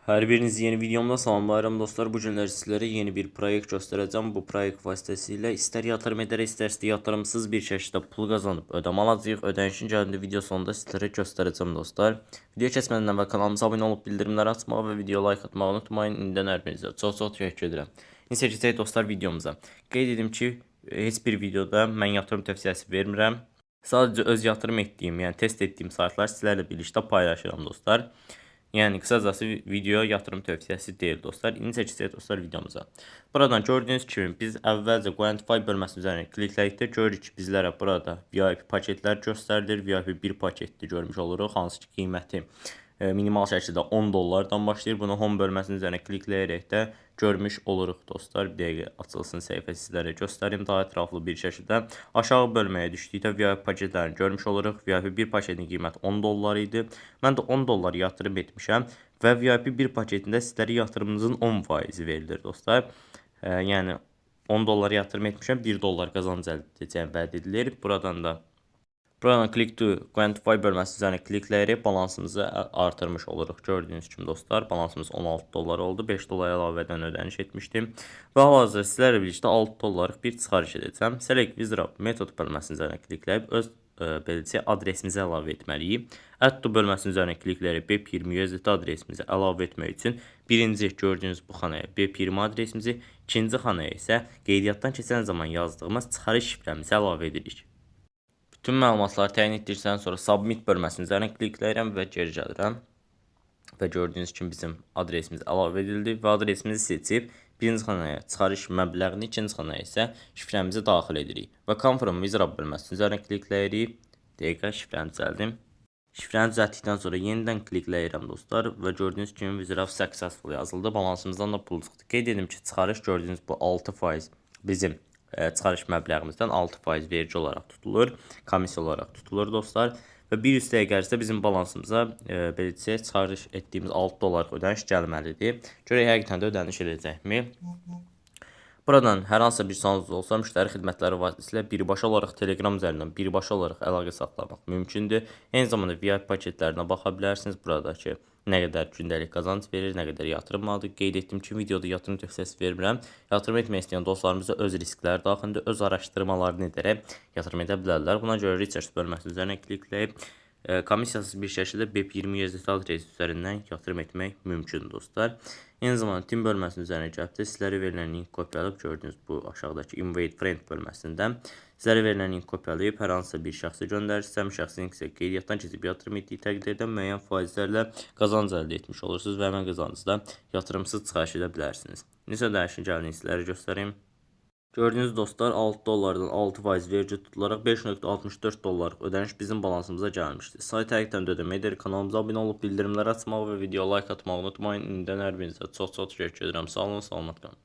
Hər birinizi yeni videomda salamlayıram dostlar. Bu günlər sizlərə yeni bir proyekt göstərəcəm. Bu proyekt vasitəsilə istər yatırım edərək, istərsə də yatırımsız bir şəkildə pul qazanıb ödəmə alacağıq. Ödənişin gəlində video sonunda sizlərə göstərəcəm dostlar. Video keçmədən əvvəl kanalımıza abunə olub bildirimləri açmağı və video like atmağı unutmayın. İndidən hər birinizə çox-çox təşəkkür edirəm. İndi keçək dostlar videomuza. Qeyd edim ki, heç bir videoda mən yatırım tövsiyəsi vermirəm. Sadəcə öz yatırım etdiyim, yəni test etdiyim saytlar sizlərlə birlikdə paylaşıram dostlar. Yəni qısacası video yatırım tövsiyəsi deyil dostlar. İndi keçək dostlar videomuza. Buradan gördüyünüz kimi biz əvvəlcə Quantify bölməsinin üzərinə kliklədikdə görürük ki, bizlərə burada VIP paketlər göstərilir. VIP 1 paketli görmüş oluruq, hansı ki qiyməti minimal şəkildə 10 dollardan başlayır. Bunu home bölməsinin üzərinə klikləyərək də görmüş oluruq dostlar. Bir dəqiqə açılsın səhifə, sizlərə göstərim daha ətraflı bir şəkildə. Aşağı bölməyə düşdükdə VIP paketlərini görmüş oluruq. VIP 1 paketin qiyməti 10 dollar idi. Mən də 10 dollar yatırım etmişəm və VIP 1 paketində sizlərə yatırımınızın 10% verilir dostlar. Yəni 10 dollar yatırım etmişəm, 1 dollar qazanc əldə edəcəyim vəd edilir. Buradan click to quantify bölməsi üzərinə klikləyərək balansımızı artırmış oluruq. Gördüyünüz kimi dostlar, balansımız 16 dollar oldu. 5 dollar əlavədən ödəniş etmişdim. Və hal-hazırda sizlərlə birlikdə 6 dollarlıq bir çıxarış edəcəm. Select Withdraw method bölməsinin üzərinə klikləyib öz beləcə adresimizi əlavə etməliyik. Add to bölməsinin üzərinə klikləyərək BEP20 USDT adresimizi əlavə etmək üçün birinci gördüyünüz bu xanaya BEP20 adresimizi, ikinci xanaya isə qeydiyyatdan keçən zaman yazdığımız çıxarış şifrəmizi əlavə edirik. Bütün məlumatları təyin etdikdən sonra Submit bölməsinin üzərinə klikləyirəm və geri gəlirəm. Və gördüyünüz kimi bizim adresimiz əlavə edildi və adresimizi seçib birinci xanaya çıxarış məbləğini, ikinci xanaya isə şifrəmizi daxil edirik. Və Confirm Withdraw bölməsinin üzərinə klikləyirik. Dəqiqə, şifrəni düzəldim. Şifrəni düzəltdikdən sonra yenidən klikləyirəm dostlar və gördüyünüz kimi Withdraw successful yazıldı. Balansımızdan da pul çıxdı. Qeyd edim ki, çıxarış gördüyünüz bu 6% bizim çıxarış məbləğimizdən 6% vergi olaraq tutulur, komissiya olaraq tutulur dostlar. Və bir üç dəqiqə ərzində bizim balansımıza belə desək, çıxarış etdiyimiz 6 dollarlıq ödəniş gəlməlidir. Görək həqiqətən də ödəniş edəcəkmi? Buradan hər hansısa bir sualınız olsa, müştəri xidmətləri vasitəsilə birbaşa olaraq Telegram üzərindən birbaşa olaraq əlaqə saxlamaq mümkündür. Eyni zamanda VIP paketlərinə baxa bilərsiniz. Buradakı nə qədər gündəlik qazanc verir, nə qədər yatırım aldı. Qeyd etdim ki, videoda yatırım tövsiyəsi vermirəm. Yatırım etmək istəyən dostlarımız da öz riskləri daxilində öz araşdırmalarını edərək yatırım edə bilərlər. Buna görə Research bölməsi üzərinə klikləyib komissiyasız bir şəkildə BEP20 USDT adresi üzərindən yatırım etmək mümkündür dostlar. Eyni zamanda Team bölməsinin üzərinə gəlib də sizlərə verilən link kopyalayıb, gördüyünüz bu aşağıdakı Invite Friend bölməsində sizlərə verilən link kopyalayıb hər hansısa bir şəxsə göndərirsinizsə, həmin şəxsin isə qeydiyyatdan keçib yatırım etdiyi təqdirdə müəyyən faizlərlə qazanc əldə etmiş olursunuz və həmin qazancı da yatırımsız çıxarış edə bilərsiniz. Necə ödənişin gəldiyini sizlərə göstərim. Gördüyünüz dostlar, 6 dollardan 6% vergi tutularaq 5.64 dollarlıq ödəniş bizim balansımıza gəlmişdi. Sayt həqiqətən də ödəmə edir. Kanalımıza abunə olub bildirimləri açmağı və video like atmağı unutmayın. İndidən hər birinizə çox-çox təşəkkür edirəm. Sağ olun, salamat qalın.